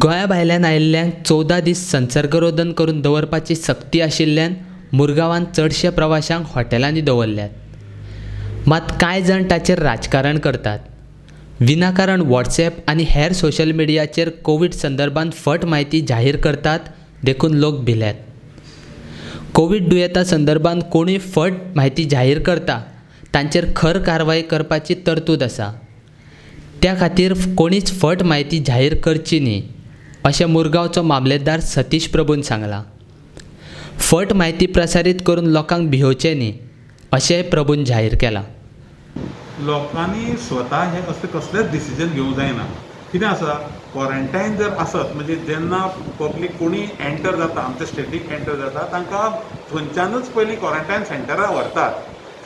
गोंया भायल्यान आयिल्ल्यांक 14 दीस संसर्गरोधन करून दवरपाची सक्ती आशिल्ल्यान मुरगांवांत चडशे प्रवाशांक हॉटेलांनी दवरल्यात. मात कांय जाण ताचेर राजकारण करतात. विनाकारण वॉट्सॅप आनी हेर सोशल मिडियाचेर कोवीड संदर्भात फट म्हायती जाहीर करतात, देखून लोक भिल्यात. कोवीड दुयेंता संदर्भात कोणूय फट म्हायती जाहीर करता तांचेर खर कारवाय करपाची तरतूद आसा. त्या खातीर कोणीच फट म्हायती जाहीर करची न्ही, अशें मुरगांवचो मामलेदार सतीश प्रभून सांगलां. फट म्हायती प्रसारीत करून लोकांक भियोवचें न्ही, अशेंय प्रभून जाहीर केलां. लोकांनी स्वता हे असले कसलेच डिसिजन घेवंक जायना. कितें आसा, क्वॉरंटायन जर आसत, म्हणजे जेन्ना पब्लीक कोणी एंटर जाता, आमच्या स्टेटीक एंटर जाता, तांकां थंयच्यानूच पयलीं क्वॉरंटायन सेंटरार व्हरतात.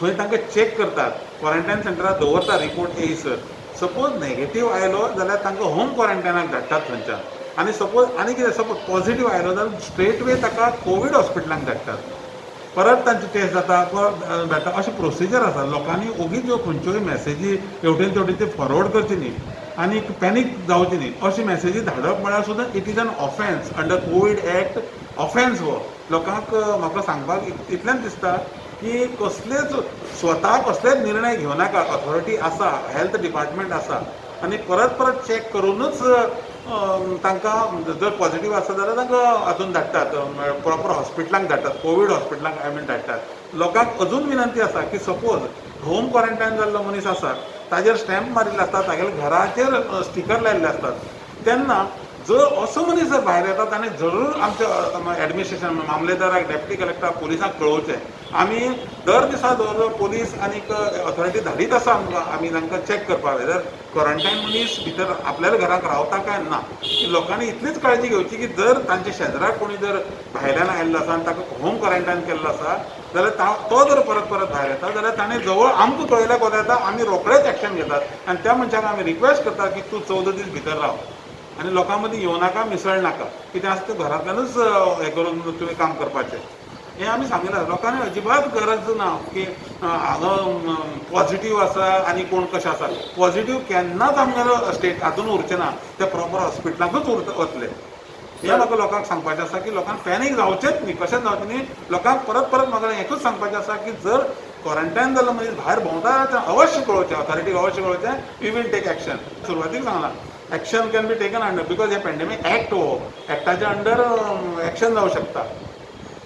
थंय तांकां चॅक करतात, क्वॉरंटायन सेंटरार दवरतात रिपोर्ट येयसर. सपोज नेगेटीव आयलो जाल्यार तांकां होम क्वॉरंटायनाक धाडटात थंयच्यान. आनी सपोज आनी कितें, सपोज पॉझिटीव आयलो जाल्यार स्ट्रेट वे ताका कोवीड हॉस्पिटलांक धाडटात. परत तांची टेस्ट जाता, परत धाडटा. अशें प्रोसिजर आसा. लोकांनी ओगीच ह्यो खंयच्योय मॅसेजी हेवटेन तेवटेन ते फॉरवर्ड करची न्ही आनी पॅनीक जावची न्ही. अशी मॅसेजी धाडप म्हळ्यार सुद्दां it is an offence under COVID Act, offence हो. लोकांक म्हाका सांगपाक इतलेंच दिसता की कसलेच स्वता कसलेच निर्णय घेवं नाका. ऑथॉरिटी आसा, हेल्थ डिपार्टमेंट आसा आनी परत परत चॅक करुनूच तांकां जर पॉझिटीव आसा जाल्यार तांकां हातून धाडटात, प्रॉपर हॉस्पिटलांक धाडटात, कोवीड हॉस्पिटलांक I mean धाडटात. लोकांक अजून विनंती आसा की सपोज होम क्वॉरंटायन जाल्लो मनीस आसा, ताजेर स्टॅम्प मारिल्ले आसता, तागेल्या घराचेर स्टिकर लायिल्ले आसतात, तेन्ना जर असो मनीस जर भायर येता, ताणें जरूर आमच्या एडमिनिस्ट्रेशन, मामलेदाराक, डेप्युटी कलेक्टराक, पोलिसांक कळोवचें. आमी दर दिसा जवळ जवळ पोलीस आनीक ऑथॉरिटी धाडीत आसा आमकां. आमी तांकां चॅक करपाक जाय, जर क्वॉरंटायन मनीस भितर आपल्याच घराक रावता काय ना. लोकांनी इतलीच काळजी घेवची की जर तांच्या शेजराक कोणी जर भायल्यान आयिल्लो आसा आनी ताका होम क्वॉरंटायन केल्लो आसा जाल्यार तो जर परत परत भायर येता जाल्यार ताणें जवळ आमकां कळयल्यार कोता येता. आमी रोखडेच एक्शन घेतात आनी त्या मनशाक आमी रिक्वेस्ट करतात की तूं 14 दीस भितर राव आनी लोकां मदीं येवं नाका, मिसळ नाका. कितें आसा तें घरांतल्यानूच हें करून तुवें काम करपाचें, हें आमी सांगिल्लें. लोकांनी अजिबात गरज ना की हांगा पॉझिटीव आसा आनी कोण कशें आसा. पॉझिटीव केन्नाच आमगेलो स्टेट हातून उरचें ना, ते प्रॉपर हॉस्पिटलांकूच उरता वतले. हें म्हाका लोकांक सांगपाचें आसा की लोकांक पॅनीक जावचेंच न्ही, कशेंच जावचें न्ही. लोकांक परत परत म्हाका एकूच सांगपाचें आसा की जर क्वॉरंटायन जाल्लो मनीस भायर भोंवता जाल्यार अवश्य कळोवचें, ऑथॉरिटीक अवश्य कळोवचें. We will take action. सुरवातीक सांगलां, action can be taken under, because hey pandemic act हो, एक्टाच्या अंडर एक्शन जावं शकता.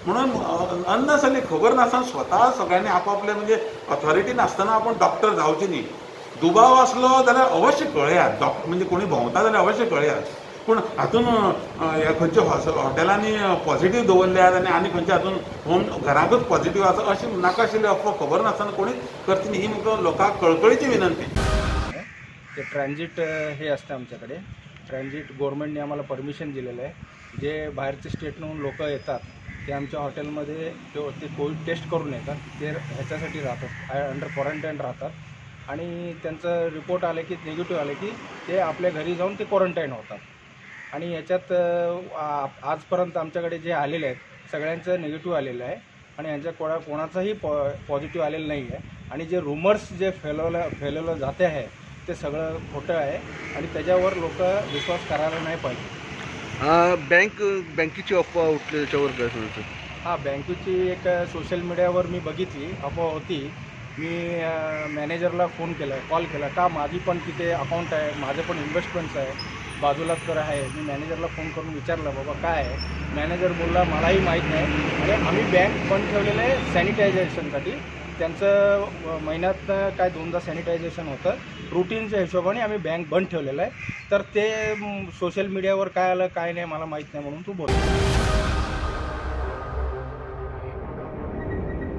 म्हणून अननेसरी खबर नासतना स्वता सगळ्यांनी आपापले, म्हणजे ऑथॉरिटी नासतना आपूण डॉक्टर जावचे न्ही. दुबाव आसलो जाल्यार अवश्य कळयात. डॉक्टर म्हणजे कोणी भोंवता जाल्यार अवश्य कळयात. पूण हातून हे खंयच्या हॉटेलांनी पॉझिटीव दवरल्यात आनी आनी खंयच्या हातून होम घराकूच पॉझिटीव आसा, अशी नाका आशिल्ली अफवा खबर नासतना कोणीच करची न्ही, ही म्हाका लोकांक कळकळीची विनंती. ते ट्रान्झिट हे असतं आमच्याकडे. ट्रान्झिट गव्हर्मेंटने आम्हाला परमिशन दिलेलं आहे. जे बाहेरचे स्टेटहून लोक येतात, ते आमच्या हॉटेलमध्ये ते ते कोविड टेस्ट करून येतात. ते ह्याच्यासाठी राहतात, अंडर क्वारंटाईन राहतात आणि त्यांचं रिपोर्ट आले की, निगेटिव्ह आले की ते आपल्या घरी जाऊन ते क्वारंटाईन होतात. आणि याच्यात आजपर्यंत आमच्याकडे जे आलेले आहेत, सगळ्यांचं निगेटिव्ह आलेलं आहे आणि यांच्या कोणाचंही पॉझिटिव्ह आलेलं नाही आहे. आणि जे रुमर्स जे फैलवलं फैलवलं जाते आहे, ते सगळं खोटं आहे आणि त्याच्यावर लोक विश्वास करायला नाही पाहिजे. बँकेची अफवा उठली, त्याच्यावर काय सांगायचं? हां, बँकेची एक सोशल मीडियावर मी बघितली, अफवा होती. मी मॅनेजरला फोन केला, कॉल केला का, माझी पण तिथे अकाउंट आहे, माझं पण इन्व्हेस्टमेंट्स आहे, बाजूलाच तर आहे. मी मॅनेजरला फोन करून विचारलं, बाबा काय आहे? मॅनेजर बोलला, मलाही माहीत नाही आणि आम्ही बँक बंद ठेवलेलं आहे सॅनिटायझेशनसाठी. त्यांचं महिन्यात काय दोनदा सॅनिटायझेशन होतं. रुटीनच्या हिशोबाने आम्ही बँक बंद ठेवलेलं आहे. तर ते सोशल मीडियावर काय आलं काय नाही मला माहीत नाही, म्हणून तू बोलतो.